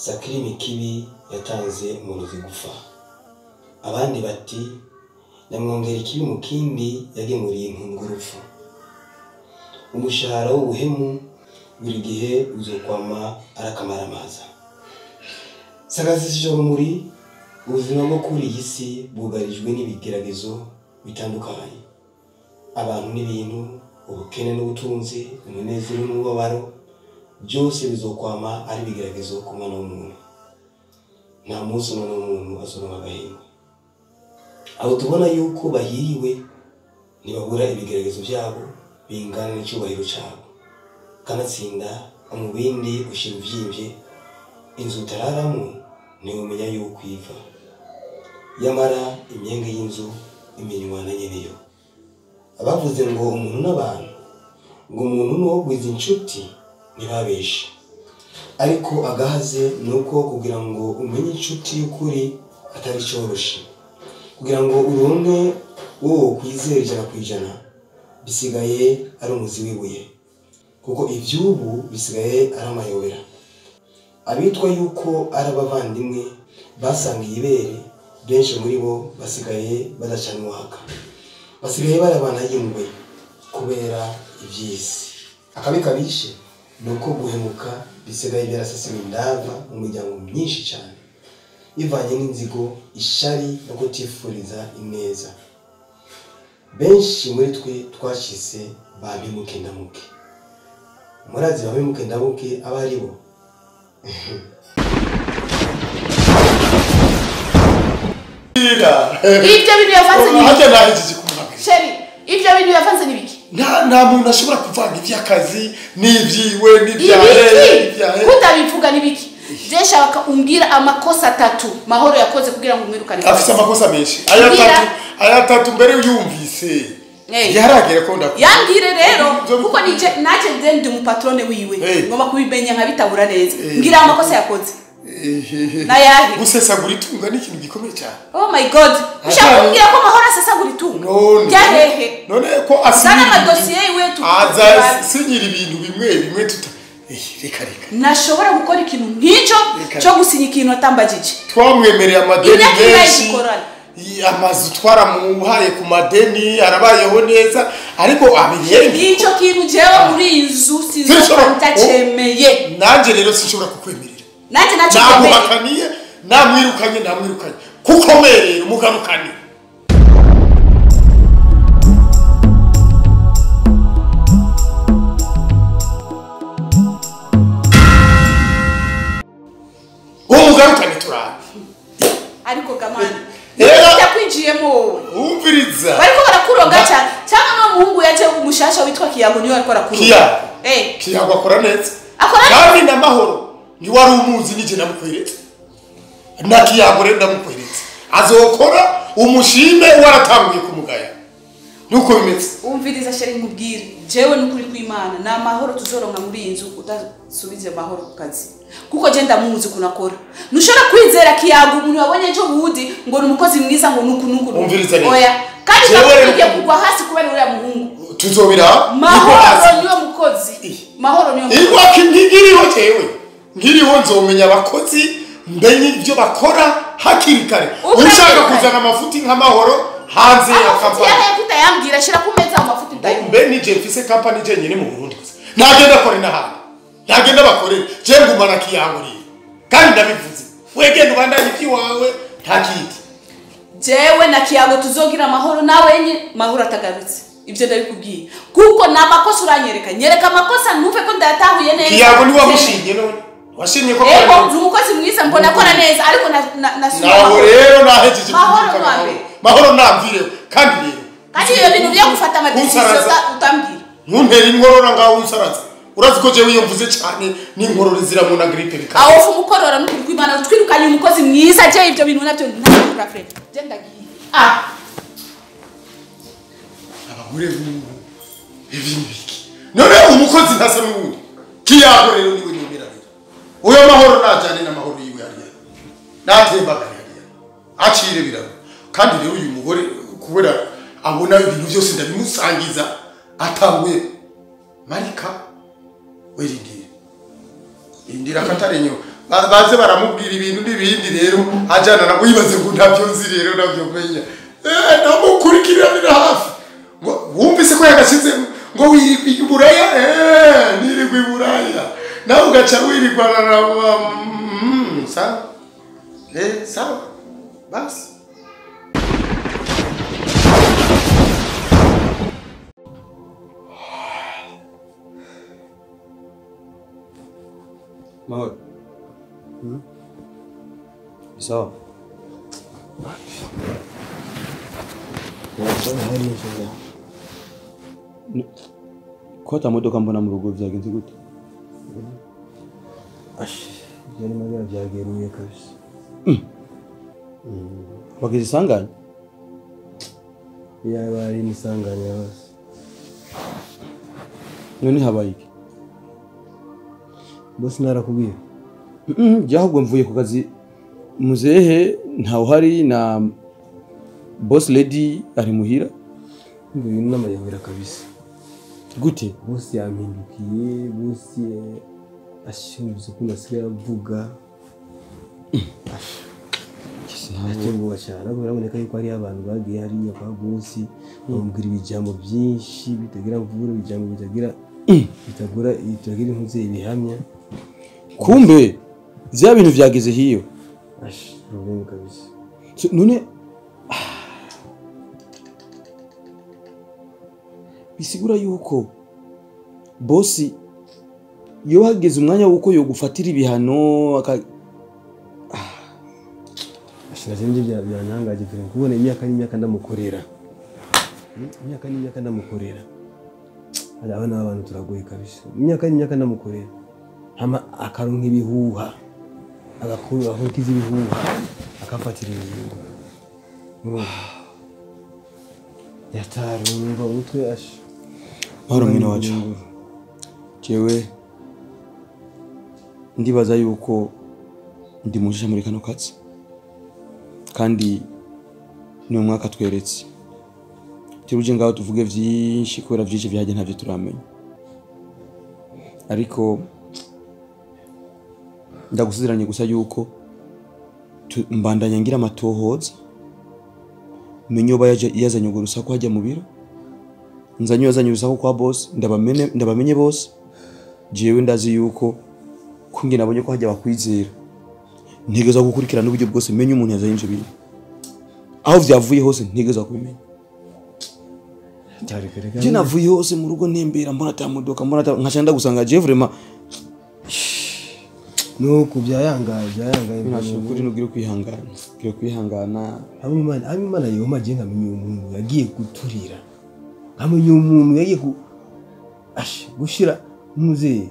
Sakirimi kibi yatanze umurozi gufa. Abandi bati nyamwongera ikibi mu kindi yagemuriye impungurupfu. Umushahara w'ubuhemu buri gihe uzokwama arakamaramaza. Sagazishije muri ubuzima bwo kuri iyi si bwugarijwe n'ibigeragezo bitandukanye. Abantu n'ibintu, ubukene n'ubutunzi, umunezero n'umubabaro, byose bizokwama ari ibigeragezo ku mwana w'umuntu. Nta munsi umwana w'umuntu azoronka agahenge. Abo tubona yuko bahiriwe ntibabura ibigeragezo byabo bingana n'icyubahiro cyabo. Kanatsinda umubindi ushira uvyimvye, inzu utararamo ntiwumenya yuko iva. Yamara imyenge y'inzu imenywa na nyeneyo. Abavuze ngo umuntu n'abantu, ngo umuntu n'uwogwiza inshuti ntibabeshe. Ariko agahaze nuko kugira ngo umenye inshuti y'ukuri atari coroshe. Kugira ngo uronke uwo kwizera 100% bisigaye ari umuzi wibuye, kuko ivy'ubu bisigaye ari amayobera. Abitwa yuko ari abavandimwe basangiye ibere, benshi muri bo basigaye badacana uwaka, basigaye barabana y'ingwe kubera ivy'isi. Akabi kabishe nuko guhemuka bisigaye byarasasiwe indava mu miryango myinshi cyane, bivanye n'inzigo, ishari no kutifuriza ineza. Benshi muri twe twashise ba mpemuke ndamuke. Murazi ba mpemuke ndamuke aba ari bo? Ibyo bintu yavanze ni biki? Chéri, ibyo bintu yavanze ni biki? Nta muntu ashobora kuvanga iby'akazi n'ibyiwe n'ibyahe. Kutabivuga ni biki? Je shaka umbwira amakosa atatu Mahoro yakoze kugira ngo umwirukane. Afise amakosa menshi. Aya tatu mbere yumvise. Yaragera ko ndakubwira. Yambwire rero kuko nije naje ndi mu patrone wiwe. Ngomba kubimenya nkabitabura neza. Mbwira amakosa yakoze. Nayahe? Gusesagura itunga ni ikintu gikomeye cyane. Oh my God. Ushaka kumbwira ko Mahoro asesagura itunga? Byahehe. None ko asinyira amadosiye yiwe tu. Aza sinyira ibintu bimwe bimwe tuta. Reka reka. Nashobora gukora ikintu nk'icyo cyo gusinya ikintu atambagije. Twamwemereye amadeni menshi. Amazu twaramuhaye ku madeni arabayeho neza, ariko abiyenge. Icyo kintu jewe muri inzu sizotacemeye. Nanje rero sinshobora kukwemerera. Nanje nacho namuhakaniye, namwirukanye namwirukanye. Kukomerera umugarukanye. Umugarukane turabe. Ariko gamana. Ndakwinjiyemo wowe. Umviriza. Bariko barakuroga cyane. Cyangwa no muhungu yaje umushasha witwa Kiyago niwe ariko arakuroga. Kiyago. Kiyago akora neza. Akora neza. Kandi na Mahoro ni wari umuzi nije namukweretse. Na Kiyago rero ndamukweretse. Azokora umushime waratanguye kumugaya. Nuko bimeze. Umviriza chéri nkubwire. Jewe nukuri kw'Imana na Mahoro tuzoronka muri inzu utasubize Mahoro ku kazi. Kuko je ndamuzi kunakora. Nushobora kwizera Kiyago umuntu wabonye ejo bundi ngo ni umukozi mwiza ngo nuku nuku. Umviriza rero. Oya. Kandi ndakugiye kugwa hasi kubera uriya muhungu. Tuzobira. Mahoro niwe mukozi. Mahoro niwe mukozi. Iwaki ngiriho jewe. Ngiriho nzomenya abakozi mbenye ibyo bakora hakiri kare. Ushaka kuzana amafuti nka Mahoro hanze ya kampani. Yambwira shira ku meza amafuti ndayo. Mbe nije mfise kampani je nyine mu Burundi gusa. Nagenda kore n'ahandi. Nagenda bakorera. Je ngumana Kiyago rero. Kandi ndabivuze. Wegenda ubandanye iwawe nta kindi. Jewe na Kiyago tuzogira amahoro nawe nye Mahoro atagarutse. Ibyo ndabikubwiye. Kuko na makosa uranyereka. Nyereka amakosa numve ko ndatahuye neza. Kiyago ni wamushinye none. Washinye ko akora. Ego umukozi mwiza mbona akora neza ariko na naho rero nahejeje. Mahoro nambe. Mahoro namvire kandi rero. Kandi iyo bintu byo gufata amadecision utambwira. Ntumpera inkorora ngaho unsaraza. Urazi ko jewe iyo mvuze cyane n'inkorora ziramuna grippe bikaba. Aho ufu mukorora n'ukuri kw'Imana utwirukanye umukozi mwiza je ibyo bintu nabyo ntabwo Fred. Je ndagiye. Ah. Abagore bubu ibintu biki. None umukozi ntasa n'ubundi. Kiyago rero niwe nimera rero. Uyo Mahoro najane na Mahoro yiwe hariya. Natembagara hariya. Acire biraro. Kandi rero uyu mugore kubera abona ibintu byose ndabimusangiza atanguye Marika werindira. Indira katarenyo Baze baramubwira ibintu n'ibindi rero ajana na wibaze ngo ntavyo nzi rero navyo menya. Namukurikiranira hafi. Ngo wumvise ko yagashize ngo wirigwa iburaya nirirwa iburaya. Nawe ugaca wirigwa na sawa. Sawa. Basi. Mahoro. Sawa. Ko ata modoka mbona mu rugo vyagenze gute? Byari magara byageruye kabisa. Wagize isanganya? Yaba ari isanganya basi. None habaye iki? Bosi narakubwiye. Ahubwo mvuye ku kazi muzehe ntawuhari na boss lady ari muhira. Ngo n'amayobera kabisa. Gute? Bosi yampindukiye, bosi ashinzwe ukuntu asigaye avuga. Sinabwo cyane biraboneka yuko ari abantu bagiye hariya kwa bosi bamubwira ibijambo byinshi bitagira mvura, ibijambo bitagira bitagura itagira intuze ibihamya. Kumbe vya bintu vyageze hiyo. Problème kabisa. None bisigura yuko bosi yo hageze umwanya wuko yo gufatira ibihano aka Sinazindi bya byantangaje vire kubona imyaka n'imyaka ndamukorera. Imyaka n'imyaka ndamukorera. Abana b'abantu turagoye kabisa. Imyaka n'imyaka ndamukorera. Hama akaronka ibihuha. Agakuru aho ibihuha akafatira ingingo. Yatarumva umutwe ashe. Mahoro mwene wacu. Jewe ndibaza yuko ndi mujisha muri kano katsi. Kandi ni umwaka tweretse. Tiruje ngaho tuvuge vyinshi kubera vyinshi vyaje ntavyo turamenya. Ariko ndagusezeranye gusa yuko mbandanya ngira amatohoza menyo bayaje yazanye urusaku hajya mu biro nzanye yazanye urusaku kwa boss ndabamenye boss. Jewe ndazi yuko kunge nabonye ko hajya bakwizera ntegeza gukurikirana uburyo bwose menye umuntu yazanye ivyo bintu aho vyavuye hose ntegeza kubimenya. Je navuye hose mu rugo ntembera mbona ata modoka mbona nkaca ndagusanga je vraiment nuko byayangaye binashukuri nugira kwihangana gira kwihangana. Abimana yoma je nkamenya umuntu yagiye guturira nkamenya umuntu yagiye ku gushira muze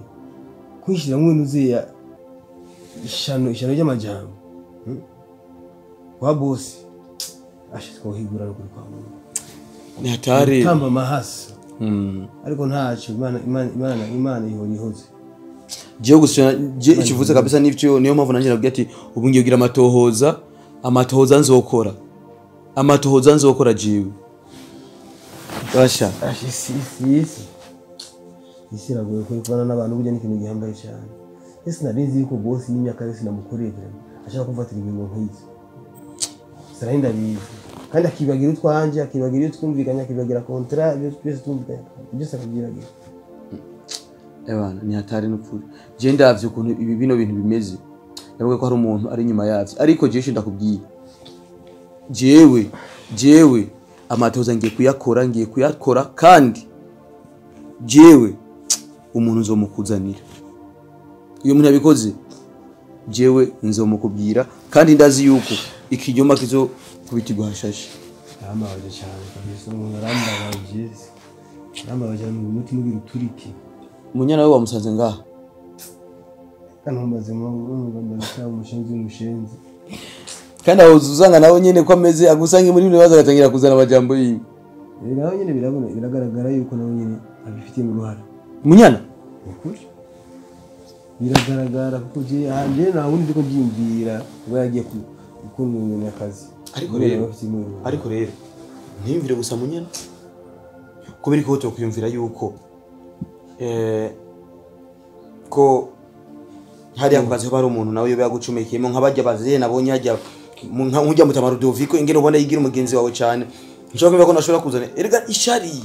kwishira mwe nuze ya ishano ry'amajambo kwa boss twohigura no kuri kwa muntu ni hatari tamba mahasi. Ariko ntacyo Imana ihora ihoze. Jewe gusa je ikivuze kabisa nivyo niyo mpamvu nanje nabwiye ati ubu ngiye kugira amatohoza nzokora amatohoza nzokora jiwe basha isi iragoye kubana n'abantu burya ni ikintu gihambaye cyane. Ese narinzi yuko boss n'imyaka yose namukoreye ashaka kumfatira ingingo nk'izi. Sinari ndabizi kandi akibagira utwanje akibagira iyo twumvikanye akibagira contrat byose twumvikanye byose akabyibagira. Ebana ni hatari n'ukuri. Je ndavye ukuntu ibi bino bintu bimeze. Ndavuga ko hari umuntu ari nyuma yavyo. Ariko je ndakubwiye. Jewe amatoza ngiye kuyakora kandi jewe umuntu nzomukuzanira. Iyo umuntu yabikoze jewe nzomukubwira kandi ndazi yuko ikinyoma kizo kubitirwa hashashe. Amabaje cyane kabisa umuntu arambabaje. Arambabaje mu mutima ugira uturike. Munyana we wamusanze ngaha. Kantumbaze mu ngamba umushenzi. Kandi aho uzanga nawe nyene ko ameze agusange muri bino bibazo agatangira kuzana amajambo yiwe. Nawe nyene birabona biragaragara yuko nawe nyene abifitiye mu ruhara. Munyana? Ukuri. Biragaragara kuko je anje nta wundi ndiko byimvira kuba yagiye kukuntumenya akazi. Ariko rero ntiyumvire gusa Munyana. Kubera ko tokwiyumvira yuko ko Hariya ku kazi bari umuntu nawe yobe yagucumekiyemo nk'abajya bazeye nabonye hajya nk'ujya mutama Rudoviko ingene ubona yigira umugenzi wawe cyane. Nshobora kumva ko nashobora kuzana erega ishari.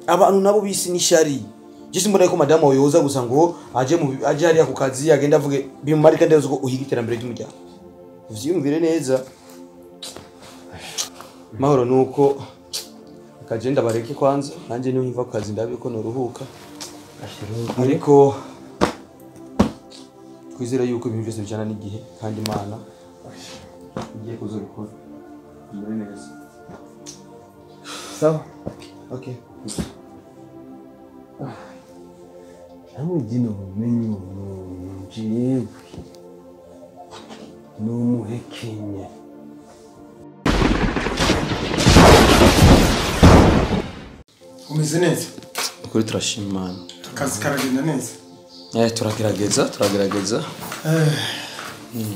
Abantu nabo bisi n'ishari. Jisi mbona ko madamu wawe yoza gusa ngo aje aje hariya ku kazi agenda avuge bimumarika ndetse ko uhiga iterambere ry'umuryango. Uvyiyumvire neza. Mahoro nuko akagenda bareke kwanza nanje niho nkiva ku kazi ndabe ko noruhuka. Ariko twizera yuko ibintu byose bijana n'igihe kandi Imana igiye kuzobikora. Mbere neza. Sawa. Okay. Hamwe jino umenye umuntu jewe n'umuhekenye. Umeze neza? Ukuri turashima Imana. Akazi karagenda neza? Turagerageza.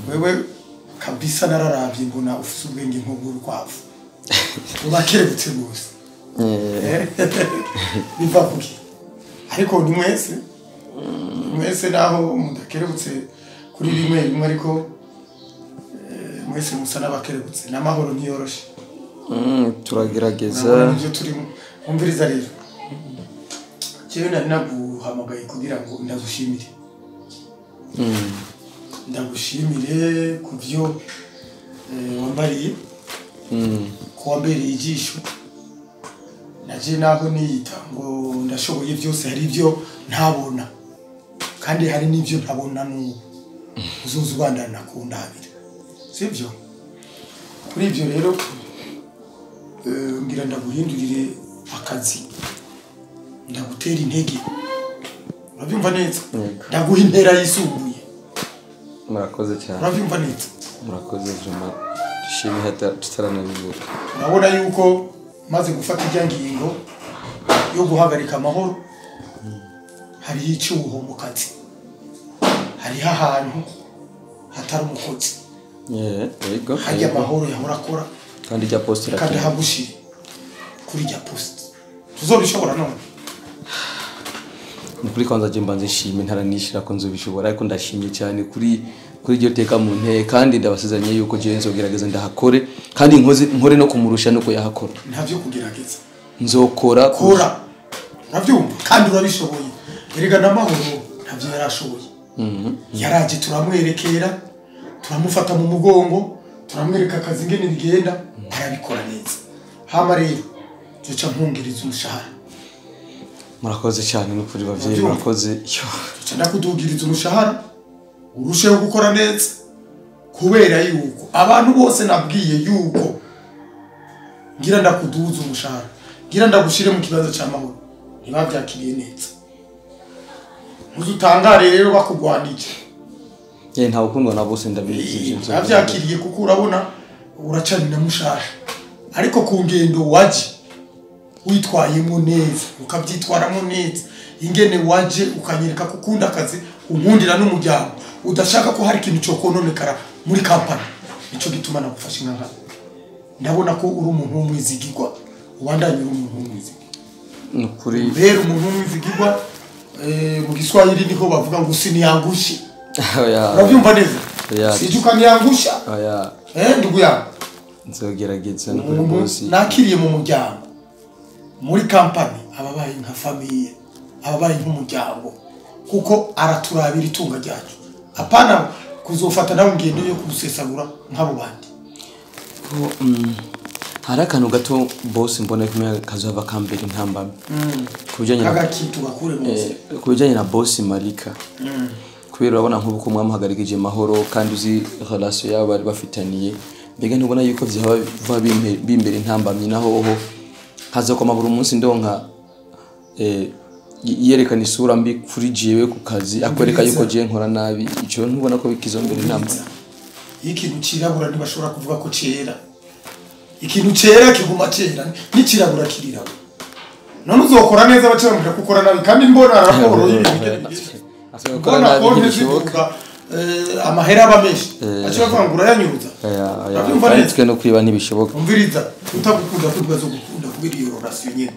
Wewe kabisa nararavye mbona ufise ubwenge nk'ubw'urukwavu. Urakerebutse gose. Biva kuki? Ariko ni mwese naho mudakerebutse kuri rimwe rimwe ariko mwese musa n'abakerebutse n'amahoro ntiyoroshe. Turagerageza. Nivyo turimo. Umviriza rero. Jewe nari naguhamagaye kugira ngo ndagushimire. Ndagushimire ku byo wambariye. Ko wambereye ijisho. Naje naho niyita ngo ndashoboye byose hari ibyo ntabona. Kandi hari n'ibyo ntabona n'ubu. Uzoza ubandana kundabira. Sibyo? Kuri ibyo rero ngira ndaguhindurire akazi. Ndagutera intege. Urabyumva neza? Ndaguha intera yisumbuye. Murakoze cyane. Urabyumva neza? Murakoze vraiment. Dushimye hata tutaranabibura. Urabona yuko maze gufata ijya ngingo yo guhagarika amahoro hariho icyuho mu kazi. Hariho ahantu hatari umukozi. Yego. Hajya amahoro yahora akora. Kandi ijya poste irakenewe. Kandi hagushire kuri ijya poste. Tuzobishobora none. Kuri kwanza je mbanze nshime ntaranishira ko nzobishobora ariko ndashimye cyane kuri iryo teka mu nteye kandi ndabasezeranye yuko je nzogerageza ndahakore kandi nkore no kumurusha nuko yahakora. Ntavyo kugerageza. Nzokora kora. Urabyumva kandi urabishoboye. Erega n'amahoro ntavyo yarashoboye. Yaraje turamwerekera, turamufata mu mugongo, turamwereka akazi ingene bigenda, arabikora neza. Hama rero tuca mpungiriza umushahara. Murakoze cyane n'ukuri bavyeyi murakoze. Tuca ndakudugiriza umushahara urusheho gukora neza kubera yuko abantu bose nabwiye yuko ngira ndakuduza umushahara ngira ndagushire mu kibanza ca mahoro ntibavyakiriye neza. Ntuzutangare rero bakugwanije. Nta ukundwa na bose ndabizi. Bavyakiriye kuko urabona uracari na mushahara ariko ku ngendo waje witwayemo neza ukabyitwaramo neza ingene waje ukanyereka kukunda akazi unkundira n'umuryango udashaka ko hari ikintu cyo kononekara muri company nico gituma nagufasha inka. Ndabona ko uri umuntu w'umwizigirwa ubandanye uri umuntu w'umwizigirwa. Nukuri rero umuntu w'umwizigirwa mu Giswahili niho bavuga ngo usiniangushe. Urabyumva neza? Sije ukaniangusha. Ndugu yangu nzogerageza no kuri boss nakiriye mu muryango muri company ababaye nka famille ababaye nk'umuryango kuko araturabira itunga ryacu apana kuzofata nawe ngendo yo kusesagura nk'abo bandi. Hari akantu gato boss mbona kumenya kazova kambere intambamye ku bijanye na boss Marika. Kubera urabona nk'ubu ko mwamuhagarikije mahoro kandi uzi relation yabo bari bafitaniye mbega ntubona yuko vyaba bimbere intambamye naho oho hazokoma buri munsi ndonka yerekana isura mbi kuri jewe ku kazi akwereka yuko je nkora nabi ico ntubona ko bikizombere intambamye. Ikintu cirabura ntibashobora kuvuga ko cera. Ikintu cera kiguma cera n'ikirabura kirirabura. None uzokora neza bacirambira kukora nabi kandi mbona raporo y'ibintu asakora nabi ntibishoboka. Amahera aba menshi aciye avuga ngo urayanyuruza. Twe no kwiba ntibishoboka. Umviriza utagukunda kuvuga zo gukunda kubera iyo relation nyene.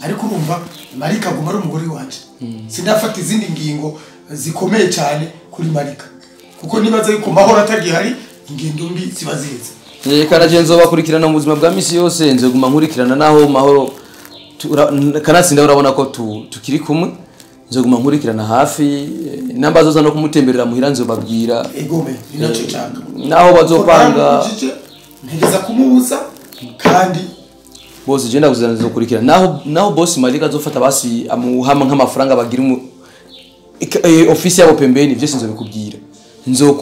Ariko urumva Marika aguma ari umugore wanje. Sindafata izindi ngingo zikomeye cyane kuri Marika, kuko nibaza yuko Mahoro atagihari ingendo mbi ziba zize. Reka naje nzobakurikirana mu buzima bwa misi yose, nzoguma nkurikirana naho Mahoro kanatsinda urabona ko tukiri kumwe, nzoguma nkurikirana hafi, namba zoza no kumutemberera muhira nzobabwira. Egome ni nacyo cyane naho bazopanga ntegeza kumubuza kandi bose je ndakuzana nzokurikirana naho boss Malika azofata basi amuhama nk'amafaranga bagira office yabo pembeni, byose nzobikubwira,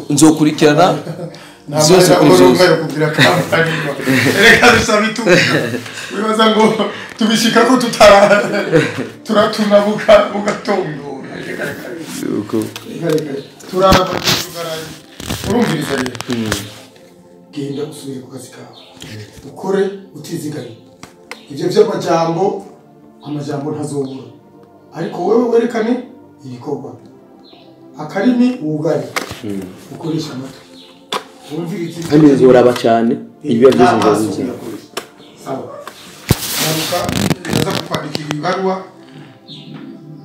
nzokurikirana byose kuri byose. Reka dusabe wibaza ngo tubishika ko tutara turatunabuka mugatongora. Uko turara urumviriza rero, genda usubire ku kazi kawe ukore utiziganye. Ibyo by'amajambo, amajambo ntazobura, ariko wewe werekane ibikorwa, akarimi wugare, ukoresha amatwi wumvirize kandi nzoraba cyane ibyo byose nzobuza. Sawa, naruka ndaza kukwandikira ibaruwa,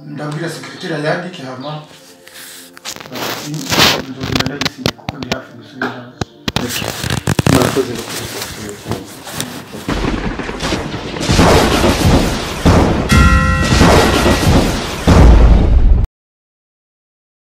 ndabwira sekretari yandike hama nzogenda ndayisinya kuko ndi hafi gusubira. Murakoze.